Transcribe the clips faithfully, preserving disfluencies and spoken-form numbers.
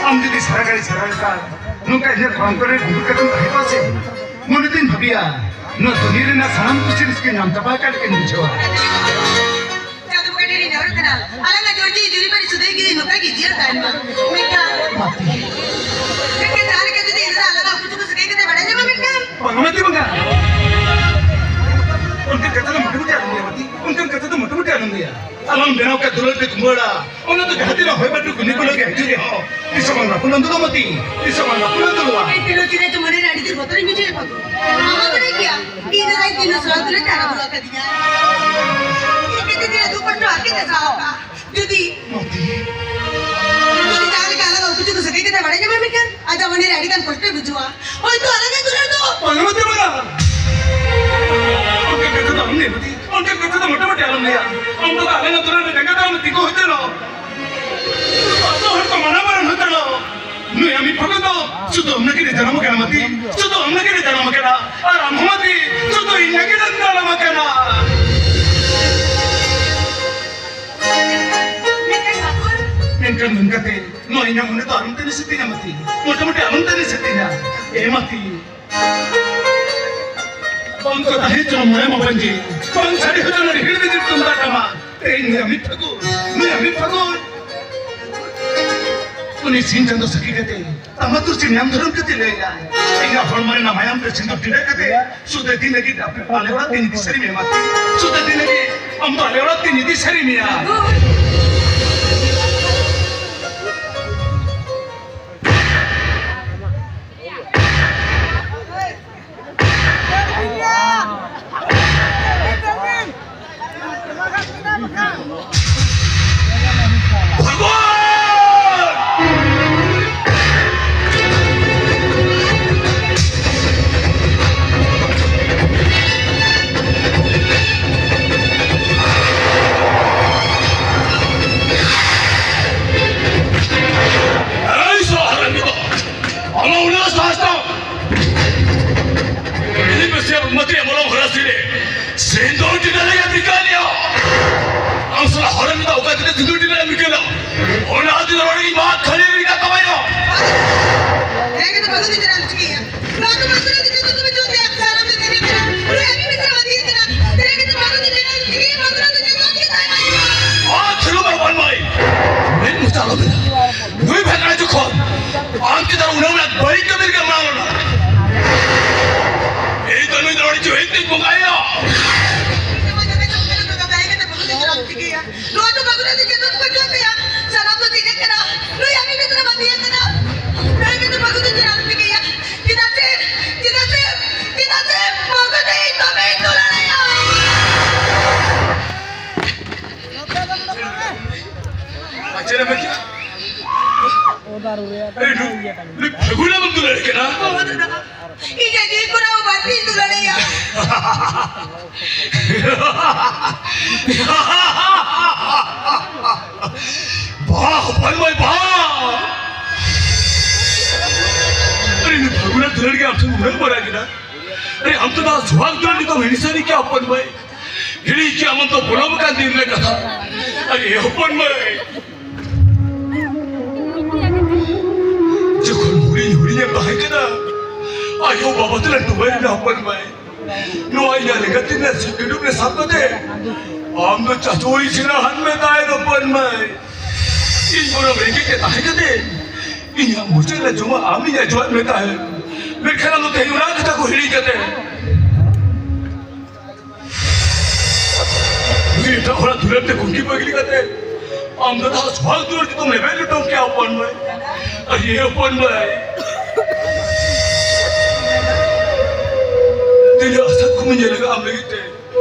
ᱟᱢ ᱡᱩᱫᱤ ᱥᱟᱨᱟ ᱜᱷᱟᱹᱲᱤ ᱥᱟᱨᱟ ᱞᱮᱛᱟᱲ ᱱᱚᱝᱠᱟ ᱤᱧᱟᱹᱜ ᱠᱚᱲᱟᱢ ᱠᱚᱨᱮ ᱫᱩᱲᱩᱵ ᱠᱟᱛᱮᱢ ᱛᱟᱦᱮᱸ ᱠᱚᱜᱼᱟ ᱥᱮ, ᱢᱚᱱᱮ ᱛᱤᱧ ᱵᱷᱟᱹᱵᱤᱭᱟ, ᱱᱚᱣᱟ ᱫᱩᱱᱤᱭᱟᱹ ᱨᱮᱱᱟᱜ ᱥᱟᱱᱟᱢ ᱠᱩᱥᱤ ᱨᱟᱹᱥᱠᱟᱹ ᱧᱟᱢ ᱪᱟᱵᱟ ᱟᱠᱟᱫ ᱞᱮᱠᱟᱧ ᱵᱩᱡᱷᱟᱹᱣᱟ᱾ ᱪᱟᱸᱫᱚ ᱵᱚᱸᱜᱟ ᱴᱷᱮᱱ ᱤᱧ ᱱᱮᱦᱚᱨᱚᱜ ᱠᱟᱱᱟ, ᱟᱞᱟᱝᱟᱜ ᱡᱳᱨ ᱡᱤᱣᱤ ᱡᱩᱨᱤ ᱯᱟᱹᱨᱤ ᱥᱩᱫᱷᱟᱹᱭ ᱜᱮ ᱱᱚᱝᱠᱟ ᱜᱮ ᱡᱤᱭᱟᱹᱲ ᱛᱟᱦᱮᱱ ᱢᱟ᱾ ᱢᱮᱱᱠᱷᱟᱱ, ᱢᱮᱱᱠᱷᱟᱱ ᱡᱟᱦᱟᱸ ᱞᱮᱠᱟ ᱡᱩᱫᱤ ᱤᱧ ᱫᱚ ᱟᱞᱟᱝᱟᱜ ᱩᱠᱩ ᱪᱩᱠᱩ ᱥᱟᱹᱜᱟᱹᱭ ᱠᱟᱛᱮ ᱵᱟᱲᱟᱭ ᱧᱟᱢᱟ, ᱢᱮᱱᱠᱷᱟᱱ ᱵᱟᱝᱟ ᱢᱟᱹᱛᱤ, ᱵᱟᱝᱟ᱾ ᱚᱱᱠᱟᱱ ᱠᱟᱛᱷᱟ ᱫᱚ ᱢᱚᱴᱟᱢᱩᱴᱤ ᱟᱞᱚᱢ ᱞᱟᱹᱭᱟ, ᱢᱟᱹᱛᱤ᱾ ᱚᱱᱠᱟᱱ ᱠᱟᱛᱷᱟ ᱫᱚ ᱢᱚᱴᱟᱢᱩᱴᱤ ᱟᱞᱚᱢ ᱞᱟᱹᱭᱟ᱾ ᱟᱞᱟᱝ ᱵᱮᱱᱟᱣ ᱠᱟᱜ ᱫᱩᱞᱟᱹᱲ ᱛᱮ ᱠᱩᱢᱵᱟᱹᱲᱟ᱾ ᱚᱱᱟ ᱫᱚ ᱡᱟᱦᱟᱸ ᱛᱤᱱᱟᱹᱜ ᱦᱚᱭ ᱵᱟᱹᱨᱰᱩ ᱠᱩᱞᱦᱤ ᱠᱚᱞᱮ ᱜᱮ ᱦᱤᱡᱩᱜ ᱨᱮᱦᱚᱸ, ᱛᱤᱥ ᱦᱚᱸ ᱵᱟᱝ ᱨᱟᱹᱯᱩᱫ ᱞᱟᱹᱫᱩᱜᱼᱟ, ᱢᱟᱹᱛᱤ᱾ ᱛᱤᱥ ᱦᱚᱸ ᱵᱟᱝ ᱨᱟᱹᱯᱩᱫ ᱞᱟᱹᱫᱩᱜᱼᱟ᱾ ᱮᱱᱛᱮ ᱨᱮᱦᱚᱸ ᱪᱮᱫᱟᱜ ᱪᱚ ᱢᱚᱱᱮ ᱨᱮ ᱟᱹᱰᱤ ᱡᱳᱨ ᱵᱚᱛᱚᱨᱤᱧ ᱵᱩᱡᱷᱟᱹᱣᱮᱫ ᱠᱚᱣᱟ᱾ ᱢᱟᱢᱟ ᱵᱟᱲᱟᱭ ᱜᱮᱭᱟ, ᱤᱧ ᱫᱟᱫᱟ ᱤᱧ ᱛᱤᱱᱟᱹᱜ ᱥᱚᱦᱚᱫ ᱨᱮ ᱦᱟᱨᱟ ᱵᱩᱨᱩ ᱟᱠᱟᱫᱤᱧᱟ᱾ ᱪᱤᱠᱟᱹᱛᱮ ᱪᱮᱫᱟᱜ ᱫᱩᱠ ᱠᱚᱥᱴᱚ ᱟᱹᱠᱤᱱ ᱛᱮ ᱥᱟᱦᱟᱣ ᱠᱟᱜᱼᱟ? ᱡᱩᱫᱤ, ᱢᱟᱹᱛᱤ᱾ ᱡᱩᱫᱤ ᱡᱟᱦᱟᱸ ᱞᱮᱠᱟ ᱟᱞᱟᱝ ᱩᱠᱩ ᱪᱩᱠᱩ ᱥᱟᱹᱜᱟᱹᱭ ᱠᱟᱛᱮ ᱵᱟᱲᱟᱭ ᱧᱟᱢᱟ, ᱢᱮᱱᱠᱷᱟᱱ ᱟᱡᱟᱜ ᱢᱚᱱᱮ ᱨᱮ ᱟᱹᱰᱤ ᱜᱟᱱ ᱠᱚᱥᱴᱚᱭ ᱵᱩᱡᱷᱟᱹᱣᱟ᱾ ᱦᱳᱭᱛᱳ ᱟᱞᱟᱝᱟᱜ ᱫᱩᱞᱟᱹᱲ ᱫᱚ ᱵᱟᱝᱟ ᱢᱟᱹᱛᱤ, ᱵᱟᱝᱟ᱾ ᱚᱱᱠᱟᱱ ᱠᱟᱛᱷᱟ ᱫᱚ ᱟᱞᱚᱢ ᱞᱟᱹᱭᱟ, ᱢᱟᱹᱛᱤ᱾ ᱚᱱᱠᱟᱱ ᱠᱟᱛᱷᱟ ᱫᱚ ᱢᱚᱴᱟᱢᱩᱴᱤ ᱟᱞᱚᱢ ᱞᱟᱹᱭᱟ᱾ ᱟᱢ ᱫᱚ ᱟᱞᱟᱝᱟᱜ ᱫᱩᱞᱟᱹᱲ ᱨᱮ ᱡᱟᱸᱜᱟ ᱫᱚ ᱟᱞᱚᱢ ᱛᱤᱸᱜᱩ ᱦᱚᱪᱚᱭᱟ᱾ ᱟᱛᱳ ᱦᱚᱲ ᱠᱚ ᱢᱟᱱᱟ ᱵᱟᱨᱚᱱ ᱦᱟᱛᱟᱲᱚᱜ᱾ ᱱᱩᱭ ᱟᱢᱤᱡ ᱯᱷᱟᱹᱜᱩᱱ ᱫᱚ ᱥᱩᱫᱷᱩ ᱟᱢ ᱞᱟᱹᱜᱤᱫ ᱮ ᱡᱟᱱᱟᱢ ᱟᱠᱟᱱᱟ, ᱢᱟᱹᱛᱤ᱾ ᱥᱩᱫᱷᱩ ᱟᱢ ᱞᱟᱹᱜᱤᱫ ᱮ ᱡᱟᱱᱟᱢ ᱟᱠᱟᱱᱟ᱾ ᱟᱨ ᱟᱢ ᱦᱚᱸ, ᱢᱟᱹᱛᱤ, ᱥᱩᱫᱷᱩ ᱤᱧ ᱞᱟᱹᱜᱤᱫ ᱮᱢ ᱡᱟᱱᱟᱢ ᱟᱠᱟᱱᱟ᱾ ᱢᱮᱱᱠᱷᱟᱱ ᱯᱷᱟᱹᱜᱩᱱ, ᱢᱮᱱᱠᱷᱟᱱ ᱱᱚᱝᱠᱟᱛᱮ ᱱᱚᱣᱟ ᱤᱧᱟᱹᱜ ᱢᱚᱱᱮ ᱫᱚ ᱟᱞᱚᱢ ᱛᱟᱹᱱᱤᱡ ᱥᱮᱛᱮᱧᱟ, ᱢᱟᱹᱛᱤ᱾ ᱢᱚᱴᱟᱢᱩᱴᱤ ᱟᱞᱚᱢ ᱛᱟᱹᱱᱤᱡ ᱥᱮᱛᱮᱧᱟ᱾ ᱮ ᱢᱟᱹᱛᱤ, ᱵᱟᱝ ᱠᱚ ᱛᱟᱦᱮᱸ ᱦᱚᱪᱚ ᱢᱚᱬᱮ ᱢᱟᱯᱟᱧ ᱡᱤᱣᱤ, ᱵᱟᱝ ᱥᱟᱰᱮ ᱦᱚᱪᱚ ᱨᱤᱦᱤᱲ ᱵᱤᱫᱤᱲ ᱛᱩᱢᱫᱟᱜ ᱴᱟᱢᱟᱠ᱾ ᱛᱮᱦᱮᱧ ᱱᱩᱭ ᱟᱢᱤᱡ ᱯᱷᱟᱹᱜᱩᱱ, ᱱᱩᱭ ᱟᱢᱤᱡ ᱯᱷᱟᱹᱜᱩᱱ᱾ ᱩᱱᱤ ᱥᱤᱧ ᱪᱟᱸᱫᱚ ᱥᱟᱹᱠᱷᱤ ᱠᱟᱛᱮ ᱛᱟᱢᱟ ᱛᱩᱨᱥᱤ ᱱᱤᱭᱟᱢ ᱫᱷᱚᱨᱚᱢ ᱠᱟᱛᱮ ᱞᱟᱹᱭᱟ, ᱤᱧᱟᱹᱜ ᱦᱚᱲᱢᱚ ᱨᱮᱱᱟᱜ ᱢᱟᱭᱟᱢ ᱛᱮ ᱥᱤᱸᱫᱩᱨ ᱴᱤᱰᱟᱹᱜ ᱠᱟᱛᱮ ᱥᱩᱫᱷᱟᱹ ᱫᱤᱱ ᱞᱟᱹᱜᱤᱫ ᱟᱯᱮ ᱟᱞᱮ ᱚᱲᱟᱜ ᱛᱮᱧ ᱤᱫᱤ ᱥᱟᱹᱨᱤ ᱢᱮᱭᱟ, ᱢᱟᱹᱛᱤ᱾ ᱥᱩᱫᱷᱟᱹ ᱫᱤᱱ ᱞᱟᱹᱜᱤᱫ ᱟᱢ ᱫᱚ ᱟᱞᱮ ᱚᱲᱟᱜ ᱛᱮᱧ ᱤᱫᱤ ᱥᱟᱹᱨᱤ ᱢᱮᱭᱟ᱾ ᱚᱠᱟ ᱛᱤᱱᱟᱹᱜ ᱥᱤᱸᱫᱩᱨ ᱴᱤᱰᱟᱹᱜ ᱮᱢ ᱤᱠᱟᱹ ᱞᱮᱫ, ᱚᱱᱟ ᱫᱤᱱ ᱨᱮ ᱤᱧ ᱢᱟ ᱠᱷᱟᱹᱞᱤ ᱨᱮᱜᱮ ᱠᱟᱢᱟᱭ ᱨᱚ᱾ ᱦᱮᱸ, ᱜᱮ ᱛᱚ ᱵᱟᱹᱦᱩ ᱫᱚ ᱪᱮᱫ ᱮᱢ ᱪᱤᱠᱟᱹᱭᱟ? ᱱᱚᱣᱟ ᱫᱚ ᱵᱟᱹᱦᱩ ᱫᱚ ᱪᱮᱫ ᱮᱢ ᱪᱤᱠᱟᱹᱭᱟ? ᱥᱟᱱᱟᱢ ᱫᱚ ᱛᱮᱨᱮ ᱠᱟᱱᱟ᱾ ᱱᱩᱭ ᱟᱹᱰᱤ ᱢᱤᱥᱨᱟ ᱵᱟᱹᱫᱤᱭᱟᱹ ᱠᱟᱱᱟ᱾ ᱛᱮᱨᱮ ᱜᱮ ᱛᱚ ᱵᱟᱹᱦᱩ ᱫᱚ ᱪᱮᱫ ᱮᱢ ᱪᱤᱠᱟᱹᱭᱟ? ᱵᱟᱹᱦᱩ ᱫᱚ ᱪᱮᱫ ᱮᱢ ᱪᱤᱠᱟᱹᱭᱟ? ᱟᱨ ᱠᱷᱮᱞᱳ ᱵᱟᱨ ᱵᱟᱱ ᱢᱟᱭ᱾ ᱢᱮᱫ ᱢᱚᱪᱟ ᱟᱞᱚ ᱢᱮᱱᱟ᱾ ᱱᱩᱭ ᱵᱷᱮᱠᱲᱟ ᱡᱚᱠᱷᱚᱱ ᱟᱢ ᱪᱮᱛᱟᱱ ᱩᱱᱟᱹᱜ ᱵᱟᱹᱲᱤᱡ ᱠᱟᱹᱢᱤ ᱨᱮᱜᱮ ᱢᱟᱲᱟᱝ ᱞᱮᱱᱟ᱾ ᱤᱧ ᱫᱚ ᱱᱩᱭ ᱫᱚ ᱟᱹᱰᱤ ᱡᱳᱨ ᱤᱧ ᱵᱚᱸᱜᱟᱭᱟ᱾ ᱱᱚᱣᱟ ᱫᱚ ᱵᱟᱹᱦᱩ ᱫᱚ ᱪᱮᱫ ᱠᱚ ᱪᱚ ᱢᱮᱭᱟ? ᱥᱟᱱᱟᱢ ᱫᱚ ᱪᱮᱫ ᱠᱟᱱᱟ? ᱱᱩᱭ ᱟᱹᱰᱤ ᱢᱤᱥᱨᱟ ᱵᱟᱹᱫᱤᱭᱟᱹ ᱠᱟᱱᱟ᱾ ᱱᱩᱭ ᱜᱮ ᱫᱚ ᱵᱟᱹᱦᱩ ᱫᱚ ᱪᱮᱫ ᱮᱢ ᱪᱤᱠᱟᱹᱭᱟ? ᱪᱮᱫᱟᱜ ᱥᱮ, ᱪᱮᱫᱟᱜ ᱥᱮ, ᱪᱮᱫᱟᱜ ᱥᱮ ᱵᱟᱹᱦᱩ ᱫᱚ ᱤᱧ ᱫᱚᱢᱮᱧ ᱫᱩᱞᱟᱹᱲᱟᱭᱟ᱾ ᱟᱪᱪᱷᱟ, ᱨᱮ ᱵᱮᱴᱟ᱾ ᱮᱭ, ᱱᱩᱭ ᱯᱷᱟᱹᱜᱩᱱ ᱮᱢ ᱫᱩᱞᱟᱹᱲ ᱠᱟᱱᱟ? ᱤᱧᱟᱜ ᱡᱤᱣᱤ ᱠᱷᱚᱱᱟᱜ ᱦᱚᱸ ᱵᱟᱹᱲᱛᱤᱧ ᱫᱩᱞᱟᱹᱲᱟᱭᱟ᱾ ᱵᱟᱦ, ᱦᱚᱯᱚᱱ ᱢᱟᱹᱭ, ᱵᱟᱦ! ᱟᱨᱮ, ᱱᱩᱭ ᱯᱷᱟᱹᱜᱩᱱ ᱫᱩᱞᱟᱹᱲ ᱜᱮ ᱟᱢ ᱴᱷᱮᱱ ᱩᱱᱟᱹᱜ ᱢᱟᱨᱟᱝ ᱠᱮᱫᱟ᱾ ᱟᱨᱮ, ᱟᱢ ᱛᱚ ᱫᱟ ᱥᱩᱦᱟᱜ ᱫᱩᱞᱟᱹᱲ ᱱᱤᱛᱚᱜ ᱦᱤᱲᱤᱧ ᱥᱟᱹᱨᱤ ᱠᱮᱜᱼᱟ, ᱦᱚᱯᱚᱱ ᱢᱟᱹᱭ᱾ ᱦᱤᱲᱤᱧ ᱠᱮᱜᱼᱟᱢ ᱟᱢ ᱫᱚ ᱯᱚᱞᱚᱢ ᱟᱠᱟᱱ ᱫᱤᱱ ᱨᱮ ᱠᱟᱛᱷᱟ᱾ ᱟᱨᱮ, ᱦᱚᱯᱚᱱ ᱢᱟᱹᱭ᱾ ᱡᱚᱠᱷᱚᱱ ᱦᱩᱰᱤᱧ ᱦᱩᱰᱤᱧ ᱮᱢ ᱛᱟᱦᱮᱸ ᱠᱟᱱᱟ, ᱟᱭᱳ ᱵᱟᱵᱟ ᱛᱟᱞᱮ ᱰᱩᱵᱟᱹᱭ ᱮᱱᱟ ᱦᱚᱯᱚᱱ ᱢᱟᱹᱭ᱾ ᱱᱚᱣᱟ ᱤᱧᱟᱜ ᱞᱮᱸᱜᱟ ᱛᱤ ᱨᱮᱱᱟᱜ ᱥᱤᱠᱲᱤ ᱨᱮ ᱥᱟᱵ ᱠᱟᱛᱮ ᱟᱢ ᱫᱚ ᱪᱟᱪᱳ ᱤᱥᱤᱱᱟ ᱦᱟᱱ ᱢᱮ ᱛᱟᱦᱮᱸ ᱦᱚᱯᱚᱱ ᱢᱟᱹᱭ᱾ ᱤᱧ ᱵᱚᱨᱚᱝ ᱨᱮᱸᱜᱮᱡ ᱛᱮ ᱛᱟᱦᱮᱸ ᱠᱟᱛᱮ ᱤᱧᱟᱜ ᱢᱚᱪᱟ ᱨᱮᱱᱟᱜ ᱡᱚᱢᱟᱜ ᱟᱢ ᱤᱧ ᱟᱡᱚᱣᱟᱫ ᱢᱮ ᱛᱟᱦᱮᱸ᱾ ᱢᱮᱱᱠᱷᱟᱱ ᱟᱢ ᱫᱚ ᱛᱮᱦᱮᱧ ᱚᱱᱟ ᱠᱟᱛᱷᱟ ᱠᱚ ᱦᱤᱲᱤᱧ ᱠᱟᱛᱮ ᱱᱩᱭ ᱮᱴᱟᱜ ᱦᱚᱲᱟᱜ ᱫᱩᱞᱟᱹᱲ ᱛᱮ ᱠᱩᱝᱠᱤ ᱯᱟᱹᱜᱽᱞᱤ ᱠᱟᱛᱮ ᱟᱢ ᱫᱚ ᱫᱟᱜ ᱥᱚᱣᱟᱞ ᱫᱩᱞᱟᱹᱲ ᱛᱮᱫᱚᱢ ᱞᱮᱵᱮᱫ ᱞᱩᱴᱟᱹᱣ ᱠᱮᱜᱼᱟ ᱦᱚᱯᱚᱱ ᱢᱟᱹᱭ᱾ ᱟᱨ ᱤᱭᱟᱹ ᱦᱚᱯᱚᱱ ᱢᱟᱹᱭ, ᱛᱤᱱᱟᱹᱜ ᱟᱥᱟ ᱠᱚᱢ ᱧᱮᱞ ᱟᱠᱟᱫ ᱟᱢ ᱞᱟᱹᱜᱤᱫ ᱛᱮ᱾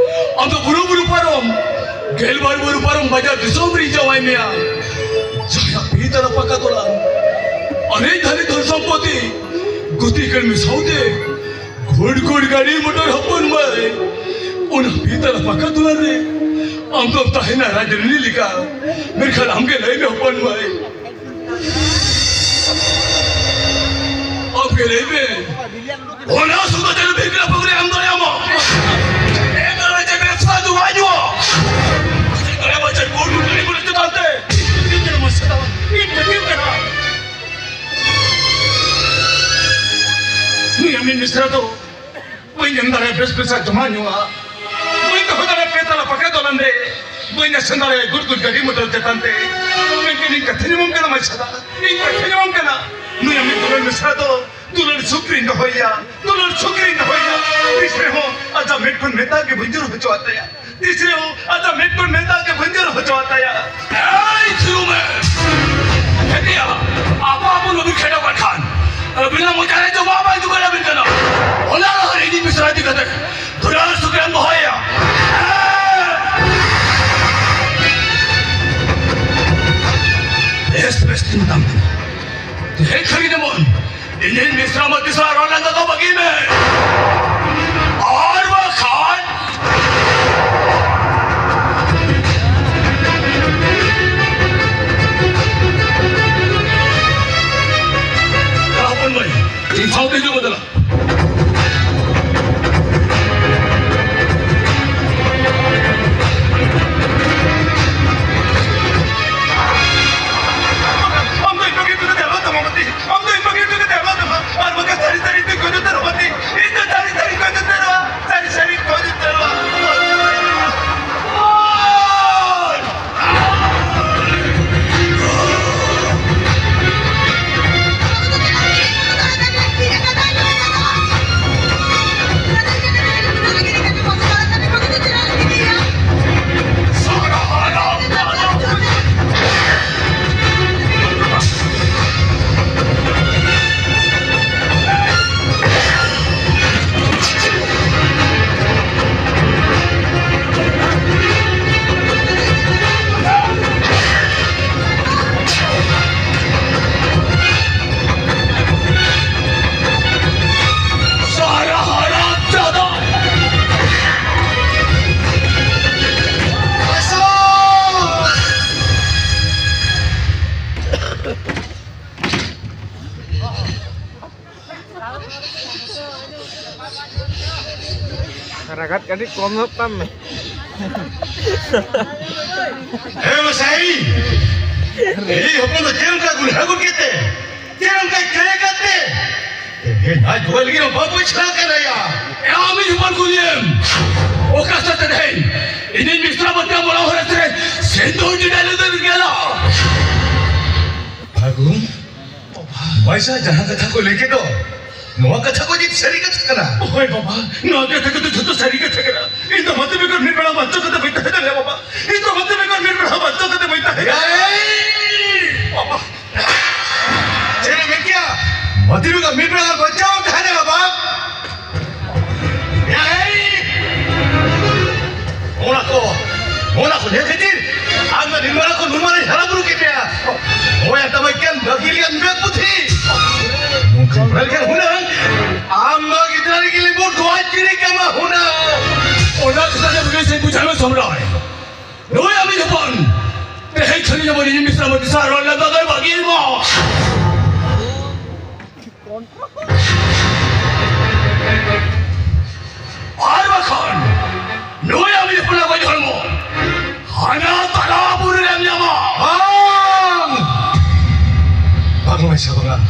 ᱟᱢ ᱫᱚ ᱵᱩᱨᱩ ᱵᱩᱨᱩ ᱯᱟᱨᱚᱢ, ᱜᱮᱞᱵᱟᱨ ᱵᱩᱨᱩ ᱯᱟᱨᱚᱢ ᱵᱟᱡᱟᱨ ᱫᱤᱥᱚᱢ ᱨᱤᱧ ᱡᱟᱶᱟᱭ ᱢᱮᱭᱟ᱾ ᱡᱟᱦᱟᱸᱭᱟᱜ ᱯᱤᱛᱟᱨᱟ ᱯᱟᱠᱟ ᱛᱚᱞᱟ, ᱟᱨᱮᱡ ᱫᱷᱟᱨᱮ ᱫᱷᱚᱱ ᱥᱚᱢᱯᱚᱛᱤ, ᱜᱩᱛᱤ ᱠᱟᱹᱲᱢᱤ ᱥᱟᱶᱛᱮ ᱜᱷᱩᱲ ᱜᱷᱩᱲ ᱜᱟᱹᱰᱤ ᱢᱚᱴᱚᱨ ᱦᱚᱯᱚᱱ ᱢᱟᱹᱭ, ᱚᱱᱟ ᱵᱷᱤᱛᱟᱨ ᱯᱟᱠᱟ ᱫᱩᱣᱟᱹᱨ ᱨᱮ ᱟᱢ ᱫᱚᱢ ᱛᱟᱦᱮᱱᱟ ᱨᱟᱡᱽᱨᱟᱱᱤ ᱞᱮᱠᱟ᱾ ᱢᱮᱱᱠᱷᱟᱱ ᱟᱢ ᱜᱮ ᱞᱟᱹᱭ ᱢᱮ ᱦᱚᱯᱚᱱ ᱢᱟᱹᱭ, ᱟᱢ ᱜᱮ ᱞᱟᱹᱭ ᱢᱮ, ᱚᱱᱟ ᱥᱩᱫᱷᱟ ᱪᱟᱹᱞᱩ ᱵᱷᱤᱛᱨᱤ ᱯᱩᱠᱷᱨᱤ ᱟᱢ ᱫᱚ ᱮᱢᱚᱜ᱾ ᱮᱢ ᱫᱚ ᱪᱮᱫ ᱵᱮᱵᱽᱥᱟ ᱫᱚ ᱵᱟᱹᱱᱩᱜᱼᱟ᱾ ᱪᱮᱫ ᱫᱚ ᱮᱢᱚᱜ ᱪᱮᱫ ᱜᱩᱲ ᱜᱩᱲ ᱨᱮᱫᱚ ᱵᱟᱹᱧ ᱮᱢ ᱫᱟᱲᱮᱭᱟᱜᱼᱟ ᱵᱮᱥ ᱵᱮᱥᱟᱜ ᱡᱚᱢᱟᱜ ᱧᱩᱣᱟᱜ, ᱵᱟᱹᱧ ᱫᱚᱦᱚ ᱫᱟᱲᱮᱭᱟᱜᱼᱟ ᱯᱮ ᱛᱟᱞᱟ ᱯᱟᱠᱟ ᱫᱚᱞᱟᱱ ᱨᱮ, ᱵᱟᱹᱧ ᱟᱥᱮᱱ ᱫᱟᱲᱮᱭᱟᱜᱼᱟ ᱜᱩᱰ ᱜᱩᱰ ᱜᱟᱹᱰᱤ ᱢᱚᱴᱚᱨ ᱪᱮᱛᱟᱱ ᱛᱮ᱾ ᱢᱮᱱᱠᱷᱟᱱ ᱤᱧ ᱠᱟᱛᱷᱟᱧ ᱮᱢᱟᱢ ᱠᱟᱱᱟ ᱢᱟᱪᱷᱟ ᱫᱟ, ᱤᱧ ᱠᱟᱛᱷᱟᱹᱧ ᱮᱢᱟᱢ ᱠᱟᱱᱟ᱾ ᱱᱩᱭ ᱟᱢᱤᱡ ᱫᱩᱞᱟᱹᱲ ᱢᱤᱥᱨᱟ ᱫᱚ ᱫᱩᱞᱟᱹᱲ ᱥᱩᱠᱨᱤᱧ ᱫᱚᱦᱚᱭᱟ, ᱫᱩᱞᱟᱹᱲ ᱥᱩᱠᱨᱤᱧ ᱫᱚᱦᱚᱭᱟ᱾ ᱛᱤᱥ ᱨᱮᱦᱚᱸ ᱟᱡᱟᱜ ᱢᱮᱫ ᱠᱷᱚᱱ ᱢᱮᱫ ᱫᱟᱜ ᱜᱮ ᱵᱟᱹᱧ ᱡᱚᱨᱚ ᱦᱚᱪᱚᱣᱟᱜ ᱛᱟᱭᱟ᱾ ᱛᱤᱥ ᱨᱮᱦᱚᱸ ᱟᱡᱟᱜ ᱢᱮᱫ ᱠᱷᱚᱱ ᱢᱮᱫ ᱫᱟᱜ ᱜᱮ ᱵᱟᱹᱧ ᱡᱚᱨᱚ ᱦᱚᱪᱚᱣᱟᱜ ᱛᱟᱭᱟ᱾ ᱮᱭ ᱛᱷᱤᱨᱩ ᱢᱮ! ᱠᱷᱮᱛᱤᱭᱟ, ᱟᱵᱚ ᱟᱵᱚ ᱵᱟᱵᱚᱱ ᱠᱷᱮᱰᱚᱜ ᱠᱟᱱ ᱠᱷᱟᱱ, ᱟᱹᱵᱤᱱᱟᱜ ᱢᱚᱪᱟ ᱨᱮ ᱡᱚᱢᱟᱜ ᱵᱟᱭ ᱫᱩᱵᱟᱹᱲ ᱟᱹᱵᱤᱱ ᱠᱟᱱᱟ᱾ ᱚᱱᱟ ᱞᱟᱦᱟ ᱨᱮ ᱤᱧᱤᱡ ᱢᱤᱥᱨᱟ ᱤᱫᱤ ᱠᱟᱛᱮ ᱫᱩᱞᱟᱹᱲ ᱥᱩᱠᱨᱤᱢ ᱫᱚᱦᱚᱭᱮᱭᱟ᱾ ᱵᱮᱥ, ᱵᱮᱥ, ᱛᱤᱸᱜᱩ ᱛᱟᱢ ᱠᱟᱱᱟ᱾ ᱦᱮᱡ ᱠᱷᱟᱹᱲᱤ ᱡᱮᱢᱚᱱ ᱤᱧᱤᱡ ᱢᱤᱥᱨᱟ ᱢᱟᱹᱛᱤ ᱥᱟᱶ ᱨᱚᱲ ᱞᱟᱸᱫᱟ ᱫᱚ ᱵᱟᱹᱜᱤ ᱢᱮ, ᱟᱨ ᱵᱟᱠᱷᱟᱱ ᱦᱚᱯᱚᱱ ᱢᱟᱹᱭ, ᱤᱧ ᱥᱟᱶᱛᱮ ᱦᱤᱡᱩᱜ ᱢᱮ ᱫᱮᱞᱟ᱾ ᱟᱢ ᱫᱚ ᱤᱧ ᱵᱟᱹᱜᱤ ᱦᱚᱴᱚ ᱠᱟᱛᱮ ᱟᱞᱚᱢ ᱛᱟᱢᱟ ᱢᱟᱹᱛᱤ᱾ ᱟᱢ ᱫᱚ ᱤᱧ ᱵᱟᱹᱜᱤ ᱦᱚᱴᱚ ᱠᱟᱛᱮ ᱟᱞᱚᱢ ᱛᱟᱢᱟ᱾ ᱟᱨ ᱵᱟᱠᱷᱟᱱ ᱥᱟᱹᱨᱤ ᱥᱟᱹᱨᱤ ᱛᱮᱧ ᱜᱚᱡ ᱩᱛᱟᱹᱨᱚᱜᱼᱟ ᱢᱟᱹᱛᱤ᱾ ᱤᱧ ᱫᱚ ᱥᱟᱹᱨᱤ ᱥᱟᱹᱨᱤ ᱜᱚᱡ ᱩᱛᱟᱹᱨᱚᱜᱼᱟ᱾ ᱥᱟᱹᱨᱤ ᱥᱟᱹᱨᱤ ᱜᱚᱡ ᱩᱛᱟᱹᱨᱚᱜᱼᱟ᱾ ᱨᱟᱜᱟᱫ ᱠᱟᱹᱴᱤᱡ ᱠᱚᱢ ᱧᱚᱜ ᱛᱟᱢ ᱢᱮ᱾ ᱦᱮᱸ ᱢᱟᱥᱟᱭ, ᱮᱭ ᱦᱚᱯᱚᱱ ᱫᱚ ᱪᱮᱫ ᱞᱮᱠᱟ ᱜᱩᱞᱦᱟᱹ ᱜᱩᱞ ᱠᱮᱫ ᱛᱮ? ᱪᱮᱫ ᱞᱮᱠᱟ ᱪᱮᱬᱮ ᱠᱟᱛᱮ? ᱟᱡ ᱜᱚᱡ ᱞᱟᱹᱜᱤᱫ ᱦᱚᱸ ᱵᱟᱵᱚ ᱪᱷᱟᱲᱟ ᱠᱟᱱᱟᱭᱟ᱾ ᱮ ᱟᱢᱤᱡ ᱦᱚᱯᱚᱱ ᱠᱩᱞᱤᱭᱮᱢ, ᱚᱠᱟ ᱥᱟᱛᱮ ᱛᱮᱦᱮᱧ ᱤᱧᱤᱧ ᱵᱤᱥᱨᱟ ᱵᱟᱛᱤᱭᱟ ᱢᱚᱲᱟ ᱦᱚᱨᱮ ᱛᱮ ᱥᱮᱱᱫᱚ ᱡᱩᱫᱟ ᱞᱩᱫᱩᱨ ᱜᱮᱞᱟ᱾ ᱯᱷᱟᱹᱜᱩᱱ, ᱵᱟᱭᱥᱟ ᱡᱟᱦᱟᱸ ᱠᱟᱛᱷᱟ ᱠᱚ ᱞᱟᱹᱭ ᱠᱮᱫ ᱫᱚ, ᱱᱚᱣᱟ ᱠᱟᱛᱷᱟ ᱠᱚ ᱪᱮᱫ ᱥᱟᱹᱨᱤ ᱠᱟᱛᱷᱟ ᱠᱟᱱᱟ? ᱦᱳᱭ ᱵᱟᱵᱟ, ᱱᱚᱣᱟ ᱠᱟᱛᱷᱟ ᱠᱚᱫᱚ ᱡᱷᱚᱛᱚ ᱥᱟᱹᱨᱤ ᱠᱟᱛᱷᱟ ᱠᱟᱱᱟ᱾ ᱤᱧ ᱫᱚ ᱢᱟᱛᱤ ᱵᱮᱜᱚᱨ ᱢᱤᱫ ᱵᱮᱲᱟ ᱵᱟᱧᱪᱟᱣ ᱠᱟᱛᱮ ᱵᱟᱹᱧ ᱛᱟᱦᱮᱸ ᱫᱟᱲᱮᱭᱟᱜᱼᱟ ᱵᱟᱵᱟ᱾ ᱤᱧ ᱫᱚ ᱢᱟᱛᱤ ᱵᱮᱜᱚᱨ ᱢᱤᱫ ᱵᱮᱲᱟ ᱵᱟᱧᱪᱟᱣ ᱠᱟᱛᱮ ᱵᱟᱹᱧ ᱛᱟᱦᱮᱸ ᱫᱟᱲᱮᱭᱟᱜᱼᱟ᱾ ᱮᱭ! ᱵᱟᱵᱟ᱾ ᱪᱮᱫ ᱮ ᱢᱮᱱ ᱠᱮᱭᱟ? ᱢᱟᱛᱤ ᱵᱮᱜᱚᱨ ᱢᱤᱫ ᱵᱮᱲᱟ ᱵᱟᱧᱪᱟᱣ ᱛᱟᱦᱮᱸ ᱫᱟᱲᱮᱭᱟᱜᱼᱟ ᱵᱟᱵᱟ᱾ ᱮᱭ! ᱚᱱᱟ ᱠᱚ, ᱚᱱᱟ ᱠᱚ ᱧᱮᱞ ᱠᱷᱟᱹᱛᱤᱨ ᱟᱢ ᱫᱚ ᱱᱤᱱ ᱢᱟᱨᱟᱝ ᱠᱷᱚᱱ ᱱᱩᱱ ᱢᱟᱨᱟᱝ ᱦᱟᱨᱟ ᱵᱩᱨᱩ ᱠᱮᱫ ᱢᱮᱭᱟ᱾ ᱱᱚᱜᱼᱚᱭ ᱟᱢ ᱛᱟᱢᱟ ᱮᱠᱮᱱ ᱵᱟᱹᱜᱤ ᱞᱮᱠᱟᱱ ᱢᱮᱫ ᱯᱩᱛᱷᱤ᱾ ᱱᱚᱝᱠᱟ ᱵᱟᱲᱟᱭ ᱞᱮᱠᱷᱟᱱ ᱦᱩᱱᱟᱹᱝ ᱟᱢ ᱫᱚ ᱜᱤᱫᱽᱨᱟᱹ ᱨᱮᱜᱮ ᱞᱮ ᱵᱩᱴ ᱫᱚ ᱟᱡ ᱪᱤᱱᱤ ᱠᱟᱢᱟ ᱦᱩᱱᱟᱹᱝ᱾ ᱚᱱᱟ ᱠᱟᱛᱷᱟ ᱫᱚ ᱵᱮᱥ ᱤᱧ ᱵᱩᱡᱷᱟᱹᱣ ᱥᱚᱢᱨᱟᱭ᱾ ᱱᱩᱭ ᱟᱢᱤᱡ ᱦᱚᱯᱚᱱ ᱛᱮᱦᱮᱧ ᱠᱷᱚᱱ ᱡᱮᱢᱚᱱ ᱤᱧ ᱢᱤᱥᱨᱟ ᱢᱟᱹᱛᱤ ᱥᱟᱶ ᱨᱚᱲ ᱞᱟᱸᱫᱟ ᱫᱚᱭ ᱵᱟᱹᱜᱤᱭ ᱢᱟ᱾ ᱟᱨ ᱵᱟᱠᱷᱟᱱ ᱱᱩᱭ ᱟᱢᱤᱡ ᱦᱚᱯᱚᱱᱟᱜ ᱜᱚᱡ ᱦᱚᱲᱢᱚ ᱦᱟᱱᱟ ᱛᱟᱞᱟ ᱵᱩᱨᱩ ᱨᱮᱢ ᱧᱟᱢᱟ᱾ ᱵᱟᱝ! ᱵᱟᱝ, ᱵᱟᱝ, ᱵᱟᱝ᱾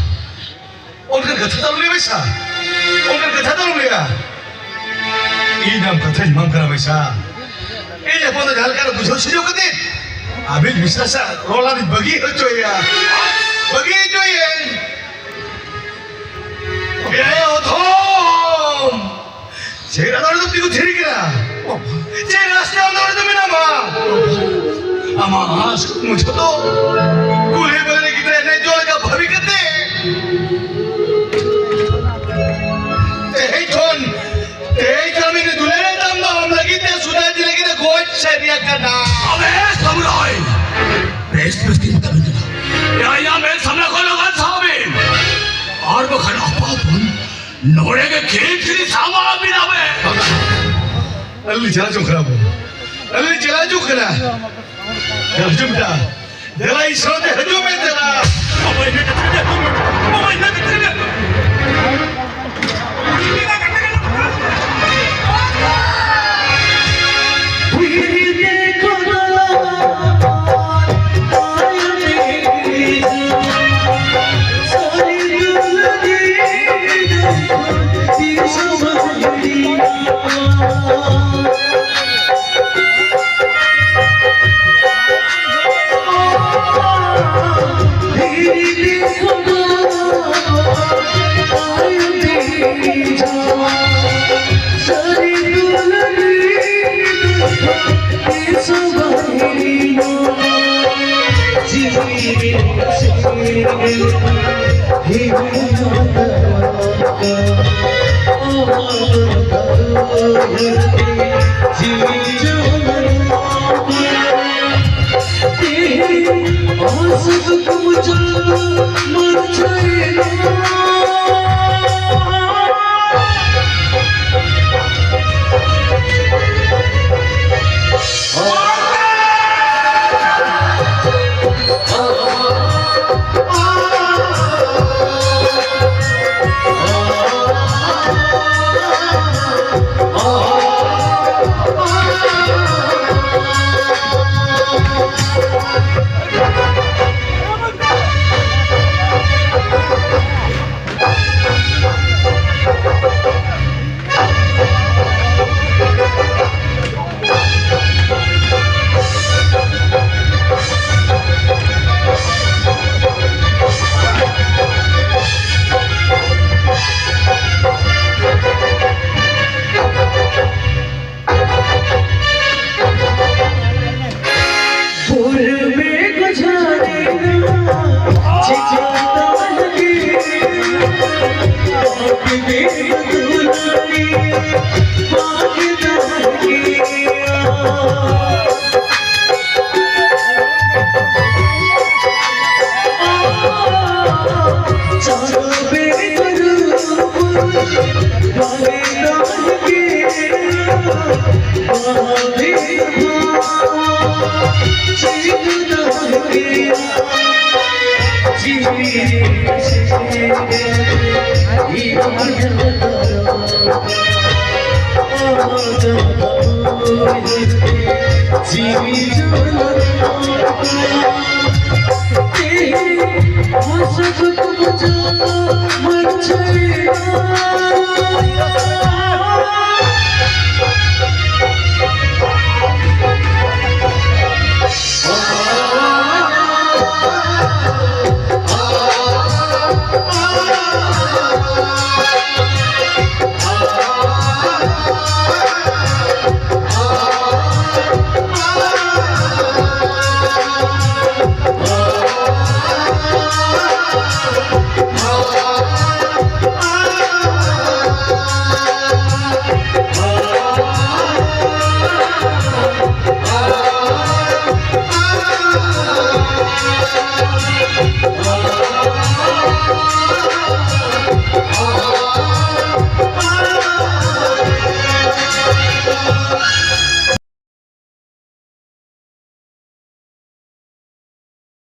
ᱚᱱᱠᱟᱱ ᱠᱟᱛᱷᱟ ᱫᱚ ᱟᱞᱚᱢ ᱞᱟᱹᱭᱟ ᱵᱟᱭᱥᱟ, ᱚᱱᱠᱟᱱ ᱠᱟᱛᱷᱟ ᱫᱚ ᱟᱞᱚᱢ ᱞᱟᱹᱭᱟ᱾ ᱤᱧ ᱟᱢ ᱠᱟᱛᱷᱟᱧ ᱮᱢᱟᱢ ᱠᱟᱱᱟ ᱵᱟᱭᱥᱟ᱾ ᱤᱧ ᱦᱚᱯᱚᱱ ᱫᱚ ᱡᱟᱦᱟᱸ ᱞᱮᱠᱟ ᱨᱮ ᱵᱩᱡᱷᱟᱹᱣ ᱥᱩᱡᱷᱟᱹᱣ ᱠᱟᱛᱮ ᱟᱹᱵᱤᱱ ᱢᱤᱥᱨᱟ ᱥᱟᱶ ᱨᱚᱲ ᱞᱟᱹᱜᱤᱫ ᱵᱟᱹᱜᱤ ᱦᱚᱪᱚᱭᱮᱭᱟ, ᱵᱟᱹᱜᱤ ᱦᱚᱪᱚᱭᱮᱭᱟᱹᱧ᱾ ᱮ ᱚᱫᱷᱚᱢ! ᱪᱮᱫ ᱟᱫᱚ ᱚᱸᱰᱮ ᱫᱚ ᱛᱤᱸᱜᱩ ᱛᱷᱤᱨ ᱠᱟᱱᱟ? ᱪᱮᱫ ᱨᱟᱥᱛᱟ ᱟᱫᱚ ᱚᱸᱰᱮ ᱫᱚ ᱢᱮᱱᱟᱢᱟ? ᱟᱢᱟᱜ ᱟᱸᱥ ᱠᱩᱠᱢᱩ ᱡᱷᱚᱛᱚ ᱠᱩᱞᱦᱤ ᱢᱩᱞᱦᱤ ᱨᱮ ᱜᱤᱫᱽᱨᱟᱹ ᱮᱱᱮᱡ ᱡᱚᱝ ᱞᱮᱠᱟ ᱵᱷᱟᱹᱵᱤ ᱠᱟᱛᱮ ᱛᱮᱦᱮᱧ ᱠᱷᱚᱱ, ᱛᱮᱦᱮᱧ ᱠᱷᱚᱱ ᱤᱧ ᱫᱩᱞᱟᱹᱲ ᱮᱫ ᱛᱟᱢ ᱫᱚ ᱟᱢ ᱞᱟᱹᱜᱤᱫ ᱛᱮ ᱥᱩᱫᱷᱟ ᱤᱫᱤ ᱞᱟᱹᱜᱤᱫ ᱛᱮ ᱜᱚᱡ ᱥᱟᱹᱨᱤ ᱟᱠᱟᱱᱟ᱾ ᱟᱵᱮ ᱥᱟᱢᱩᱨᱟᱭ! ᱵᱮᱥ ᱵᱮᱥ ᱛᱤᱧ ᱢᱮᱛᱟ ᱵᱤᱱ ᱠᱟᱱᱟ᱾ ᱮᱭᱟ, ᱤᱧᱟᱜ ᱢᱮᱫ ᱥᱟᱢᱱᱟ ᱠᱷᱚᱱ ᱞᱚᱜᱚᱱ ᱥᱟᱦᱟ ᱵᱤᱱ᱾ ᱟᱨ ᱵᱟᱠᱷᱟᱱ ᱟᱯᱟ ᱵᱚᱱ ᱱᱚᱰᱮ ᱜᱮ ᱠᱷᱤᱨ ᱠᱷᱤᱨᱤ ᱥᱟᱢᱟ ᱵᱤᱱᱟ ᱵᱮ᱾ ᱟᱹᱞᱤᱧ ᱪᱟᱞᱟᱣ ᱦᱚᱪᱚᱜ ᱠᱟᱱᱟ ᱵᱚᱱ᱾ ᱟᱹᱞᱤᱧ ᱪᱟᱞᱟᱣ ᱦᱚᱪᱚᱜ ᱠᱟᱱᱟ᱾ ᱫᱮᱞᱟ ᱦᱤᱡᱩᱜ ᱢᱮ᱾ ᱫᱮᱞᱟ ᱤᱧ ᱥᱟᱶᱛᱮ ᱦᱤᱡᱩᱜ ᱢᱮ, ᱫᱮᱞᱟ᱾ ᱵᱟᱵᱟ, ᱤᱱᱟᱹ ᱠᱟᱛᱷᱟ ᱜᱮ ᱟᱸᱡᱚᱢ ᱢᱮ᱾ ᱵᱟᱵᱟ, ᱤᱱᱟᱹ ᱠᱟᱛᱷᱟ ᱜᱮ᱾